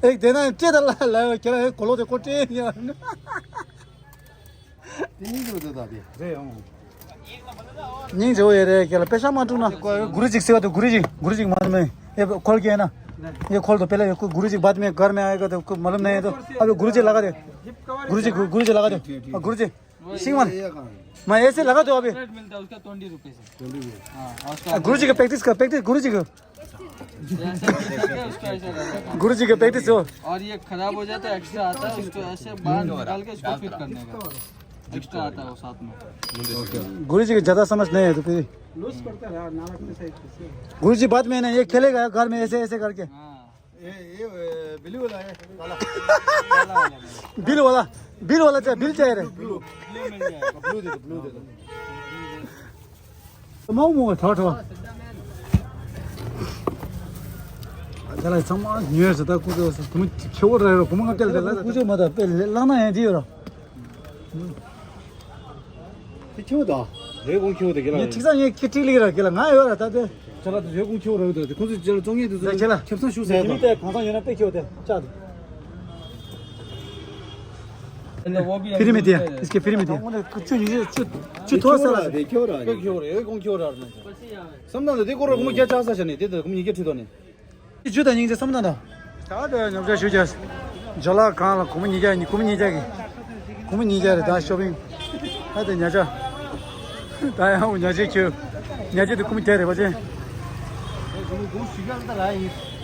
ཨེག་དེ་ན་ཅེ་ད་ལ་ལ་ཁྱེད་ར་ཨེག་གོ་ལོ་དེ་ཀོ་ཅེ་ཡ། དེ་ཉིན་དུ་དེ་ད་དེ་རེད་ཡོང་། སྙིང་རྗེ་བོ་ཡོད་རེད་ཁྱེད་ལ་པེ་ཤ་མ་སྤྲུག་ན། གུ་རུ་ཅིག་ཟེར་བ་དུ་གུ་རུ་ཅིག་གུ་རུ་ཅིག་མ་མེད་ཨེ་ཁོལ་གྱི་ན། ཨེ་ཁོལ་དུ་པེ་ལ་ཡོད་གུ་རུ་ཅིག་བད་མེད་གར་མེད་ཨེ་ག་དུ་གུ་མ་ལུམ་ན་ཡོད་དུ་ཨ་གུ་རུ་ཅིག་ལ་ག་དུ་གུ་རུ་ཅིག་གུ་རུ་ཅིག་ལ་ག་དུ་ཨ་གུ་རུ་ཅིག། सिंगमन। मैं ऐसे लगा दो अभी। रेट मिलता है उसका ट्वेंटी रुपीज है। हाँ, और उसका गुरु जी का प्रैक्टिस कर, प्रैक्टिस गुरु जी का। ऐसे करके उसको ऐसे कर देता हूँ। गुरु जी का प्रैक्टिस हो। और ये खराब हो जाता है, एक्स्ट्रा आता है, उसको ऐसे बाहर निकाल के इसको फिट करने का। एक्स्ट्रा आता है वो साथ में। गुरु जी को ज्यादा समझ नहीं है तो फिर। लूज पड़ता है, हाँ, नाला के साइड से। गुरु जी बाद में ना ये खेलेगा घर में ऐसे ऐसे करके। हाँ। ए, ए, ए, बिल वाला है, काला। काला वाला है। बिल वाला, बिल वाला चाहिए, बिल चाहिए रे। ब्लू, ब्लू मिल जाएगा। ब्लू दे दो, ब्लू दे दो। མོ་མོ་ཐོ་ཐོ། ཅ་ལག་ཚང་མ་ཉོས་ཟེར་ད་ཀུ་ཅོ་ཟེར་ཀུ་མོ་ཁྱེའུ་ར་ར་ཀུ་མོ་ང་ཏེལ་ཏེལ་ལ་ཀུ་ཅོ་མ་ད་པེ་ལེ་ལང་ན་ཡང་དེ་ཡོད་ར། དེ་ཁྱེའུ་ད། རེ་ཀོང་ཁྱེའུ་དེ་གི་ལ། ངས་ཁྲིག་ས་ངས་ཁྱི་ཁྲིག་ལིག་ར་གི་ལ་ང་ཡོད་ར་ད་དེ། ཅ་ལག་དེ་རེ་ཀོང་ཁྱེའུ་ར་ཡོད་ད་དེ་ཁོང་ཚོས་ཅ་ལག་བཙོང་ངེས་དེ་ཚོ་ཁྱེད་ལ་ཁྱབ་ཚང་ཞུ་ཟེར་དེ་མི་དེ་གང་ས་ཡོད་ན་པེ་ཁྱེའུ་དེ་ཅག་དེ། फ्री में दिया, इसके फ्री में दिया। ཁྱོད་ཉིད་ཁྱོད་ཁྱོད་ཐོག་ས་ལ་དེ་ཁྱེའུ་ར་ཁྱེའུ་ར་ཡོད་ཀོང་ཁྱེའུ་ར་ར་ན་བསམ་ན་དེ་ཀོ་ར་ཀོ་མོ་རྒྱ་ཆགས་ས་ཆ་ནས་དེ་དེ་ཀོ་མོ་ཉིད་ཀྱི་ཁྲི་ཐོག་ནས། ཇུ་དང་སྙིང་རྗེ་བསམ་ན་དང་། ད་དེ་ཉོ་ཆ་ཞུ་ཆ། ཇོ་ལགས་གང་ལ་ཁོ་མོ་ཉིད་ཀྱི་ཁོ་མོ་ཉིད་ཀྱི་ཁོ་མོ་ཉིད་ཀྱི་རེད་ད་ཤོ་པིང་། ད་དེ་ཉ་ཆ། ད་ཡང་ཉ་ཆ་ཁྱོད། ཉ་ཆ་དེ་ཁོ་མོ་རྒྱ་རེད་པ་ཅན།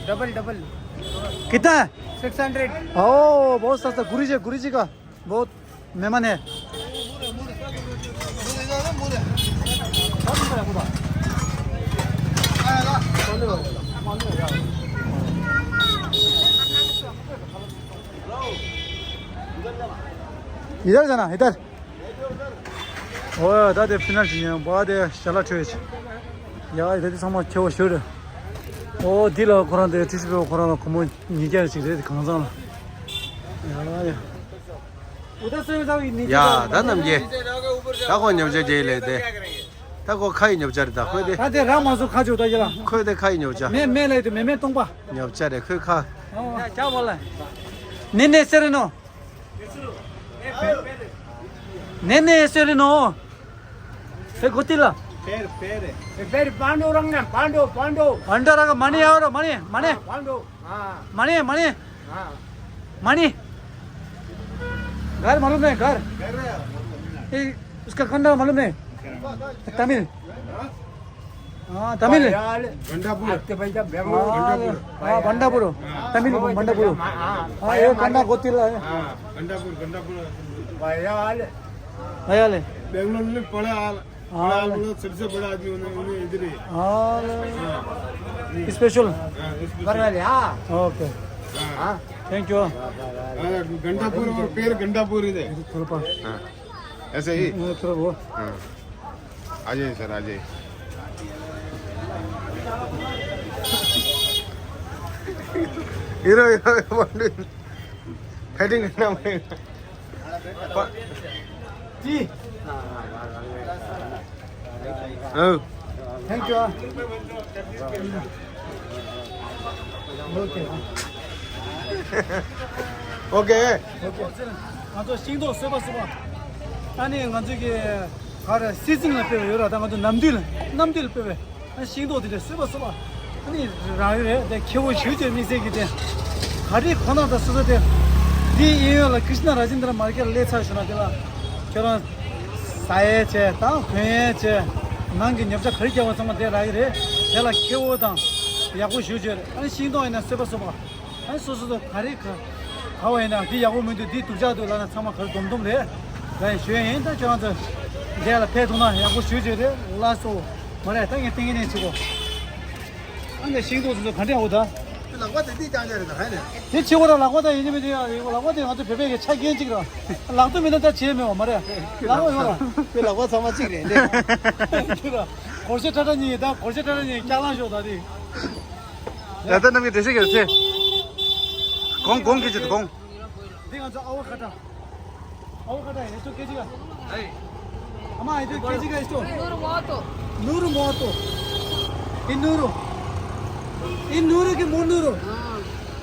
डबल डबल। कितना? Six hundred. ओ बहुत सस्ता गुरुजी गुरुजी का। बहुत मेहमान है। इधर जाना इधर। ཨོ་ད་དེ་ཕི་ནར་ཞིག་ཡིན་པ་དེ་ཞལ་ལག་འཕྲོད་ཅིག་ཡ་ད་དེ་ཚང་མ་ཁྱེའུ་ཞོར། ཨོ་འདི་ལ་ཁོ་རང་དེ་ཏི་སི་པེ་ཁོ་རང་ལ་ཁོ་མོ་ཉིས་བརྒྱ་ཞིག་རེད་གང་ཚང་ལ། ཡ་ཡ། ཡ་ད་རྣམ་རྒྱལ། ད་ཁོ་ཉོ་ཆ་རྒྱལ་ལས་དེ། ད་ཁོ་ཁ་ཡི་ཉོ་ཆ་རེད་ད་ཁོས་དེ། ད་དེ་རང་མ་སུ་ཁ་ཆོ་ད་ཡ་ལ། ཁོས་དེ་ཁ་ཡི་ཉོ་ཆ། མེ་མེ་ལས་དེ་མེ་མེ་སྟོང་པ། ཉོ་ཆ་རེད་ཁོས་ཁ། ཡ་ཅག་བ་ལ། ནེ་ནེ་སེ་རེ་ནོ། ནེ་ནེ་ཨེ་སེ་རི་ནོ། ཧེ་གོ་ཏི་ལ། ཕེར་ཕེར། ཕེར་པཱན་ཌོ་རང་ན་པཱན་ཌོ་པཱན་ཌོ། པཱན་ཌོ་ར་ག་མ་ནི་ཡ་རོ་མ་ནི་མ་ནི། པཱན་ཌོ། हाँ। माने माने। हाँ। माने। घर मालूम है घर। घर है। ए, उसका कंडा मालूम है। तमिल। हाँ तमिल। बयाल। गंडापुर। आपके भैया बेंगलोर। हाँ, गंडापुर। हाँ बंडापुर। तमिल बंडापुर। हाँ, हाँ, ये कंडा गोतिला है। हाँ। गंडापुर गंडापुर। बयाल। बयाल है। बेंगलोर में पढ़ा। हाँ। बड़ा, बड़ा, सबसे बड़ा आदमी उन्हें, उन्हें इधर ही। हाँ। हाँ। स्पेशल। हाँ, स्पेशल। बरवाले, हाँ। ओके। हाँ। Thank you. हाँ, गंडापुर और पेर गंडापुर इधर। थोड़ा पा। हाँ। ऐसे ही। थोड़ा वो। हाँ। आ जाइए सर, आ जाइए। हीरो, हीरो, हीरो, फाइटिंग करना पड़ेगा। जी। हाँ। Thank you. ओके। ओके। ང་ཚོ་ཤིང་ཏོག་གསོད་པ་གསོད་པ། ཨ་ནི་ང་ཚོ་གི་ག་རེ་སི་ཛིན་ལ་སྤེལ་བ་ཡོད་ར། ད་ང་ཚོ་ནམ་དུས་ལ་གནམ་དུས་ལ་སྤེལ་བས། ཤིང་ཏོག་དེ་འདྲ་གསོད་པ་གསོད་པ། ཨ་ནི་རང་ཡོད་རེད་དེ། ཁྱེའུ་ཞུ་བཅོས་དམིགས་བསལ་གྱི་དེ། ག་རེ་ཁོ་ན་ད་སོ་སོ་དེ། འདིའི་གཡས་གཡོན་ལ་ཀྲིཤ་ན་ར་ཇིན་དྲ་མར་ཀེཊ་སླེབས་ཚར་ཞུ་ན་དེ་ལ། ཁྱོད་རང་ཟ་ཡས་བྱས་དང་གོན་ཡས་བྱས། ནང་གི་ཉོ་ཆ་ག་རེ་རྒྱག་པ་ཚང་མ་དེ་རག་གི་རེད། དེ་ལ་ཁྱེའུ་དང་ཡག་པོ་ཞུ་བཅོས་རེད། ཨ་ནི་ཤིང་ཏོག་ཡིན་ན་གསོད་པ་གསོད་པ། ཨ་ནི་སོ་སོ་སོ་ག་རེ་ག་ག་བ་ཡིན་ན་འདི་ཡག་པོ་མི་འདུག་འདི་སྡུག་ཅག་འདུག་ལབ་ན་ཚང་མ་ག་རེ་སྡོམ་སྡོམ་རེད། ད་ཡིན་ཞུ་ཡས་ཡིན། ད་ཁྱོད་རང་ཚོ་འདི་ལ་ཕེབས་ཐུབ་ན་ཡག་པོ་ཞུ་བྱས་རེད། ལགས་སོ། མ་རེད། ད་ངས་ཏིང་ངེ་ནས་བྱེད་གོ། ཨ་ནི་ཤིང་ཏོག་ཚོ་ག་འདྲ་འོ་ད། ལག་པ་དེ་འདི་རྐྱང་རྐྱང་རེད་ད་ཧ་ནས། དེ་ཕྱི་བོ་ར་ལག་པ་ད་ཡིན་གྱི་མི་འདུག་ཡ། ལག་པ་དེ་ང་ཚོ་བོད་པའི་གི་ཆ་རྐྱེན་གཅིག་ར། ལག་ཏུ་མི་ན་ད་བྱེད་མེད་བ་མ་རེད། ལག་པ་ཡོད་ར། ཁོའི་ལག་པ་ཚང་མ་གཅིག་རེད་ལེ། ཁྱོད་ར་སྒོར་གཞས་ཁྲ་ཁྲ་གཉིས་ད་སྒོར་གཞས་ཁྲ་ཁྲ་གཉིས་སྐྱག་ལང་ཤོག་ད་དེ། ཡ་ད་རྣམ་གྱི་འགྲེལ་བཤད་ཀྱི་ཚེ། གོང་གོང་གི་ཅི་ད་གོང་། འདི་ང་ཚོ་ཨ་བོ་ཁ་ཏ། ཨ་བོ་ཁ་ཏ་ཡེ་སོ་ཀེ་ཇི་ག་ཨ་མ་ཡེ་སོ་ཀེ་ཇི་ག་ཡེ་སོ། नूर मोहतो। नूर मोहतो। ये नूर। ये नूर के मुंह नूर। हाँ।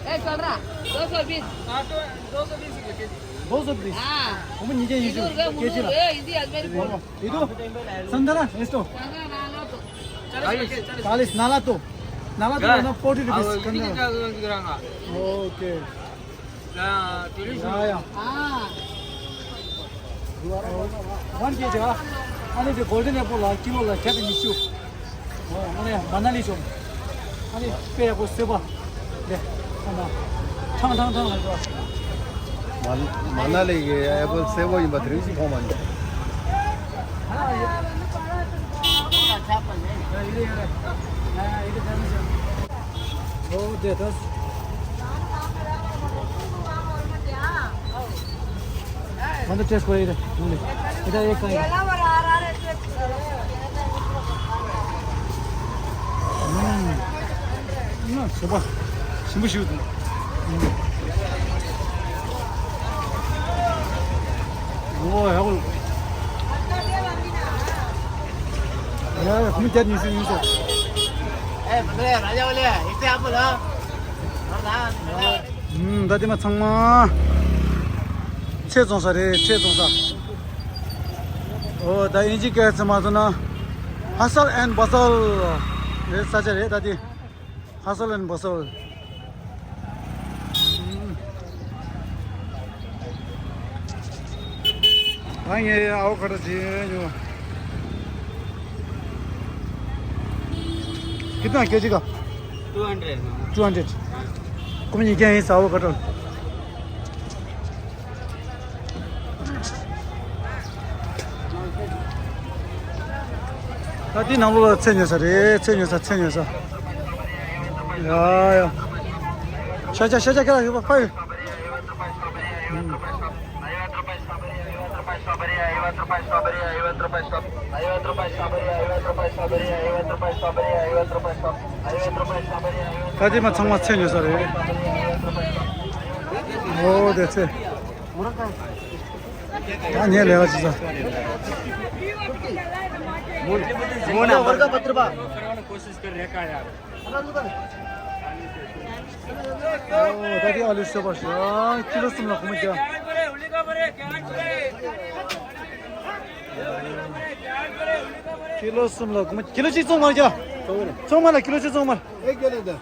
ए, चल रहा। दो सौ बीस। हाँ, तो दो सौ बीस रुपये केजी। दो सौ बीस। हाँ। हम नीचे ये हिंदू के मुंह केजी नूर ला। ए, हिंदी आज मेरी बोलो। ये तो संदरा, ये तो। संदरा ना लो तो। चालीस, चालीस। चालीस, नाला तो। नाला तो ना, फ़ोर्टी रुपीस, हाँ, वो कंदरा। हिंदी क्या करेंगे? ओके। 야, དེ་རིང་ཡ་ཡ། ཨ། ཝན་ཀེ་ཇི་ཨ། ཨ་ནི་དེ་གོལ་ཌན་ཨེ་པལ་ལ་ཀི་ལོ་ལ་བརྒྱ་དང་ཉི་ཤུ། ཨོ། ཨ་ནི་མ་ན་ལི་ཤོམ། ཨ་ནི་དཔེ་ཡག་པོ་སོས་པ། དེ། ཨ་མ། ཐང་ཐང་ཐང་ལ་འགྲོ། མ་མ་ན་ལི་གི་ཨེ་པལ་སོས་པ་ཡིན་པ་དེ་རིང་ཞིག་མཐོང་མ་མྱོང་། ཨ་ཡེ་རེད་ཡེ་རེད། ཨ་ཡེ་རེད་ཡེ་རེད། ཨོ་དེ་ད། ཁོང་ཚོ་ཊེསི་ཊི་དགོས་ཡོད་རེད། ཨུམ། དེ་ད་ཡེ་གང་ཡིན། ཨུམ། ཨ་ཟོས་པ། ཞིམ་པོ་ཞིག་འདུག་ཨུམ། ཨོ་ཡ་ཧོ། ཡ་ཡ་ཁོང་བརྒྱ་ཉི་ཤུ་ཡིན་ཟེར། ཨེ་བུ་ལེ་ར་ཡ་བུ་ལེ་ཡིག་ཚད་ཨ་ཕོ་ལ། ཨུམ། ད་དེ་མ་ཚང་མ་ཚལ་བཙོང་ས་རེད། ཚལ་བཙོང་ས། ཨོ་ད་ཨིན་ཇི་སྐད་ཚེ་མ་བཙོང་ན། ཧ་སལ་ཨེན་བ་སལ་རེད། ས་ཆ་རེད་ད་དེ། ཧ་སལ་ཨེན་བ་སལ། ཨ་ངས་ཨ་བོ་ཀ་ཌོ་བྱས་ཉོ། कितना केजी का? Two hundred. Two hundred. कुम ये क्या है सावो कटल? ད་དེ་ནང་ལོགས་ལ་ཚལ་ཉོ་ས་རེད། ཚལ་ཉོ་ས། ཚལ་ཉོ་ས། ཡ་ཡ། ཤ་ཆ་ཤ་ཆ་ཁྱེད་ལ་ཡོད་པ་ཕ་ཡོད། ད་དེ་མ་ཚང་མ་ཚལ་ཉོ་ས་རེད། ཨོ་དེ་ཚལ། ད་ངས་ལས་ཀ་བྱེད་ས། ཨོ་ད་དེ་ཨ་ལུ་སོས་པ་ཞིག་ཀི་ལོ་གསུམ་ལ་སྒོར་མོ་བརྒྱ། ཨ་ལུ་སོས་པ་ཞིག་ཀི་ལོ་གསུམ་ལ་སྒོར་མོ་བརྒྱ། ཀི་ལོ་གསུམ་ལ་སྒོར་མོ་ཀི་ལོ་གཅིག་བཙོང་མར་རྒྱ། བཙོང་མར་ལ་ཀི་ལོ་གཅིག་བཙོང་མར། एक किलो दे।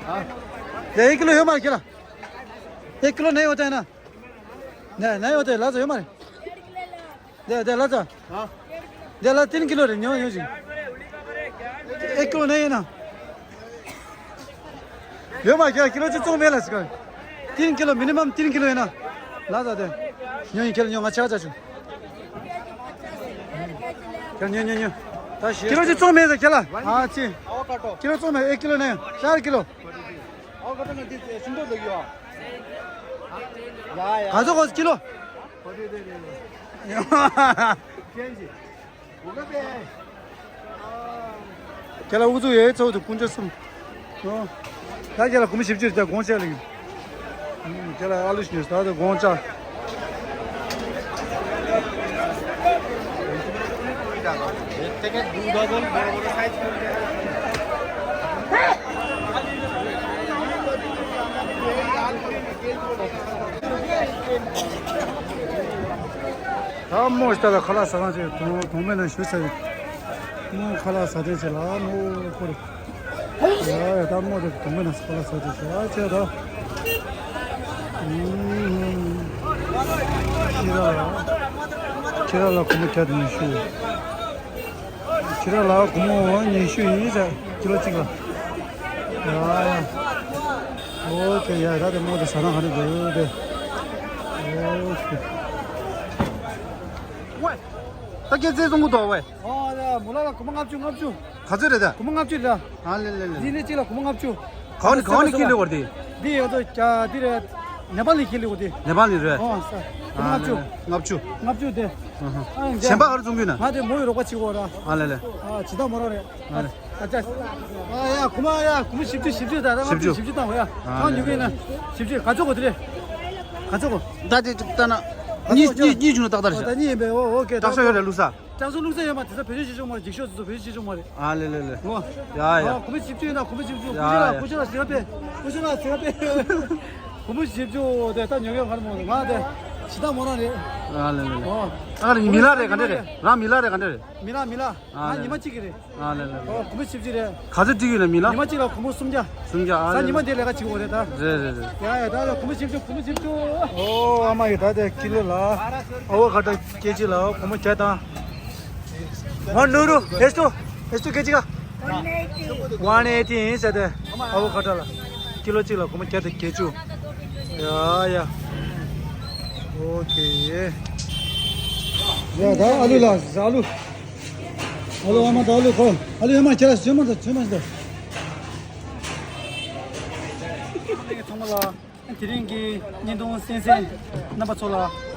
हाँ। दे, एक किलो है मार केला। एक किलो नहीं होता है ना। नहीं, नहीं होता है, लाजा है मार। दे, दे, लाजा। हाँ। दे, ला, तीन किलो रे, न्यो, न्यो जी। एक किलो नहीं है ना। यो मार केला, किलो चाहिँ चौमे ला इसका। तीन किलो, मिनिमम तीन किलो है ना। लाजा दे। न्यो, न्यो, केला, न्यो, अच्छा, अच्छा, अच्छा। केला, न्यो, न्यो, न्यो। किलो चाहिँ चौमे है केला। हाँ, ची। किलो चौमे, एक किलो नहीं, चार किलो। 야, ཡ། ག་ཚོད་གོ་ཀི་ལོ། ཁྱེད་ལ་ཨུ་ཚུགས་ཡོད་ཚོགས་དུ་ཀུན་སྤྱོད་གསུམ། ཨོ། ད་ཁྱེད་ལ་གོང་བཞི་བཅུ་རེ་ད་དགོངས་བཞེས་ལ་ཡིན། ཁྱེད་ལ་ཨ་ལུ་ཞིག་ཉོས་ད་ད་དགོངས་བཅག་ད་མོ་ཤ་ལ་ཁ་ལག་ཟ་ཁང་ཅིག་དོང་དོང་མེད་ན་ཞུ་ཚར་ཡོད། མོ་ཁ་ལག་ཟ་དེ་ཅིག་ལ་མོ་ཁོ་རེ། ཡ་ཡ་ད་མོ་དེ་དོང་མེད་ན་ཁ་ལག་ཟ་དེ་ཅིག་ཨ་ཅེ་ད། ཁྱེད་ར་ལ་ཁྱེད་ར་ལ་ཁོ་མོ་ཁྱེད་དུ་མི་ཞུ། ཁྱེད་ར་ལ་སྒོར་མོ་ཉི་ཤུ་ཡིན་ཟེར་ཀི་ལོ་གཅིག་ལ། ཡ་ཡ། ཨོ་ཁེ་ཡ་ད་དེ་མོ་དེ་ཟ་ན་ག་རེ་འདུག་དེ། ཨོ་ཁེ། ཝེ། ད་སྐད་ཆ་བཟང་པོ་འདུག་ཝེ། ཨོ་ཡ་མོ་ལ་ལ་སྒོར་མོ་ལྔ་བཅུ་ལྔ་བཅུ། ག་ཚོད་རེད་ད། སྒོར་མོ་ལྔ་བཅུ་རེད། ཨ་ལེ་ལེ་ལེ། འདི་ནས་གཅིག་ལ་སྒོར་མོ་ལྔ་བཅུ། ག་བ་ནས་ག་བ་ནས་ཁྱེར་ལེ་བར་དེ། འདི་ཡོད་དོ་ཀྱ་འདི་རེད། ནེ་པཱལ་ནས་ཁྱེར་ལེ་བར་དེ། ནེ་པཱལ་ནས་རེད། ཨོ་ས། ལྔ་བཅུ། ལྔ་བཅུ། ལྔ་བཅུ་དེ། ཨ་ཧ། ཨ་གཞན་པ་ག་རེ་བཙོང་གི་ཡོད་ན། ང་དེ་མོ་ཡི་རོགས་པ་བྱེད་དགོས་ར། ཨ་ལེ་ལེ། ཨ་ཇི་ལྟར་མོ་ར་རེད། ཨ་ལེ། ཨ་ཅག་ཨ་ཡ་ཁུ་མ་ཡ་ཁུ་མོ་བཞི་བཅུ་བཞི་བཅུ་ད་ར་ལྔ་བཅུ་བཞི་བཅུ་བཏང་བ་ཡ། ཨ་ཁང་ཉོ་གི་ཡིན་ན་བཞི་བཅུ་ག་ཚོད་གོ་དེ་རེད། ག་ཚོད་གོ། ད་དེ་ད་ན། གཉིས་གཉིས་གཉིས་བྱུང་ན་ཏག་ཏག་རེད་ཤག་ད་གཉིས་ཡིན་པས་ཨོ་ཨོ་ཀེ་ད་ཏག་ཤག་ཡོད་རེད་ལུགས་ས། ཅང་སུ་ལུགས་ས་ཡོད་མ་དེ་ཚོ་བེད་སྤྱོད་བྱེད་ཆོག་མ་རེད། འགྱིག་ཤོག་དེ་ཚོ་བེད་སྤྱོད་བྱེད་ཆོག་མ་རེད། ཨ་ལེ་ལེ་ལེ། ཨོ། ཡ་ཡ། ཨོ་ཁུ་མོ་བཞི་བཅུ་ཡིན་ན་ཁུ་མོ་བཞི་བཅུ། ཡ་ཁུ་ཤི་ལ་ཡ། ཁུ་ཤི་ལ་ཟེར་བ་པས། ཁུ་ཤི་ལ་ཟེར་བ་པས། ཁུ་མོ་བཞི་བཅུ་དེ་ད་ཉོ་མཁན་ག་རེ་མོ་ང་དེ་ཇི་ལྟར་མོ་རང་རེད། ཨ་ལེ་ལེ་ལེ། ཨོ། ཨ་རེ་མི་ལ་རེད་ག་འདྲ་རེད། རང་མི་ལ་རེད་ག་འདྲ་རེད། མི་ལ་མི་ལ། ཨ་ང་ལེ་ཉི་མ་ལེ། གཅིག་གི་རེད། ཨ་ལེ་ལེ་ལེ། ཨོ་ཁུ་མོ་བཞི་བཅུ་རེད། ག་ཚོད་སྤྲད་ཀྱི་ཡོད་ན་མི་ལ། ཉི་མ་གཅིག་ལ་ཁུ་མོ་སུམ་བརྒྱ། སུམ་བརྒྱ་ཨ་ས་ལེ་ཉི་མ་ལེ། དེ་ལས་ཀ་བྱེད་དགོས་རེད་ད། རེད་རེད་རེད། ཡ་ཡ་ད་ལ་ཁུ་མོ་བཞི་བཅུ་ཁུ་མོ་བཞི་བཅུ། ཨོ་ཨ་མ་ཡི་ད་དེ་ཀི་ལོ་ལ། ཨ་བོ་ག་ད་ཀེ་ཇི་ལ་ཁུ་མོ་བརྒྱ་དང་། ཝན་ནུ་རུ། ཨེ་སྟོ། ཨེ་སྟོ་ཀེ་ཇི་ག་ཝན་ཨེ་ཊི། ཝན་ཨེ་ཊི་ཡིན་ཟེར་ཏེ། ཨ་བོ་ཁ་ཊ་ལ། ཀི་ལོ་གཅིག་ལ་སྒོར་མོ་བརྒྱ་དང་བརྒྱད་ཅུ། ཡ་ཡ། ཨོ་ཁེ། ཡ་ད་ཨ་ལུ་ལ་ཟ་ཨ་ལུ། ཨ་ལུ་ཨ་མ་ད་ཨ་ལུ་ཁོ། ཨ་ལུ་ཨ་མ་ཁྱེད་ལ་ཇོ་མ་ད་ཇོ་མ་ད། ཚང་མ་ལ། དེ་རིང་གི་བརྙན་ཐུང་གསན་མཁན་རྣམ་པ་ཚོ་ལ་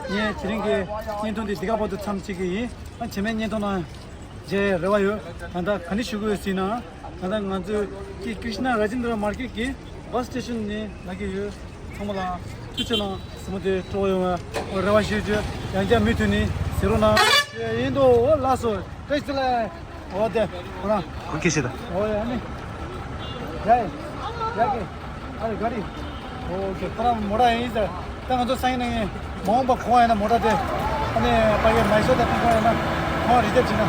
ངས་དེ་རིང་གི་བརྙན་ཐུང་འདི་འདི་ག་བར་དུ་མཚམས་གཅིག་གི་ཡིན། ཨ་རྗེས་མའི་བརྙན་ཐུང་ནང་མཇལ་རེ་བ་ཡོད། ད་ལྟ་ག་འདྲ་ཞུ་གི་ཡོད་ཟེར་ན། ད་ལྟ་ང་ཚོའི་ཀི་ཀྲིཤ་ན་ར་ཇེན་དྲ་མར་ཀེཊ་གི་བྷ་སི་སི་ཊེ་ཤན་ནས་ལབ་ཀྱི་ཡོད། ཚང་མ་ལ་ཐུགས་རྗེ་གནང་། ཟིན་མོ་དེ་སྤྲོ་ཡོང་བའི་རེ་བ་ཞུ་རྒྱུ། ཡང་བསྐྱར་མུ་མཐུད་ནས་གཟིགས་རོགས་གནང་། ཡིན་དོ། འོ་ལགས་སོ། བཀྲ་ཤིས་བདེ་ལེགས། འོ་དེ་ཁོ་རང་། ཁོ་སྐད་ཆ་ད། འོ་ཡ་ནི། ཡ་ཡ་ཡ་ཀེ། ཨ་རེ་ག་རེ། འོ་ཀེ་ཁོ་རང་མོ་ཊ་ཡིན་ཟེར། ད་ང་ཚོ་སང་ཉིན་ནས་མ་འོངས་པ་གོང་ཡིན་ན་མོ་ཊ་དེ། ཨ་ནི་ཕ་གི་མའི་སོར་དང་ཐང་གོང་ཡིན་ན་ཁོང་རི་ཛབ་བྱེད་ན།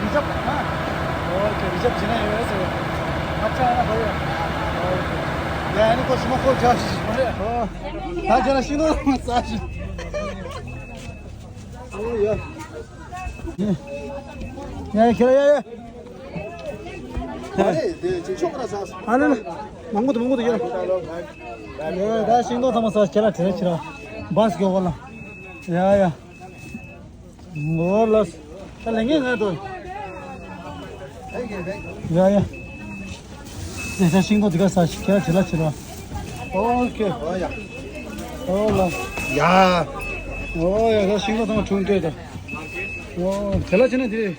རི་ཛབ་ཨ། འོ་ཀེ་རི་ཛབ་བྱེད་ན་ཡོད་ཟེར། ཨ་ཅག་ཡིན་ན་ཕ་གི། འོ་ཀེ། ཡ་ཡ་ནི་ཁོ་ཞི་མ་ཁོ་ཅག་ཞི་མ་རེད། འོ། ད་ཅག་ལ་ཤིང་ཏོག་མ་ཟ་ཞིག་འོ་ཡ། ཡ་ཡ་ཁྱེར་ཡ་ཡ། ཨ་ལེ་ལེ། མང་པོ་འདུག་མང་པོ་འདུག་ཡ། ཡ་ད་ཤིང་ཏོག་ཚང་མ་ཟ་ཁྱེར་ལ་དྲི་ར་ཁྱེར་ར། བཱས་མགྱོགས་པ་ལ། ཡ་ཡ། འོ་ལགས། ད་ལས་ངན་ང་དོ། ཡ་ཡ། དེ་ད་ཤིང་ཏོག་དེ་ག་ཟ་ཁྱེར་ལ་དྲི་ར་ཁྱེར་ར། ཨོ་ཁེ། འོ་ལགས། ཡ། འོ་ཡ་ད་ཤིང་ཏོག་ཚང་མ་འཁྲུངས་འདོད་ད། འོ་དྲི་ར་ཁྱེར་ན་དེ།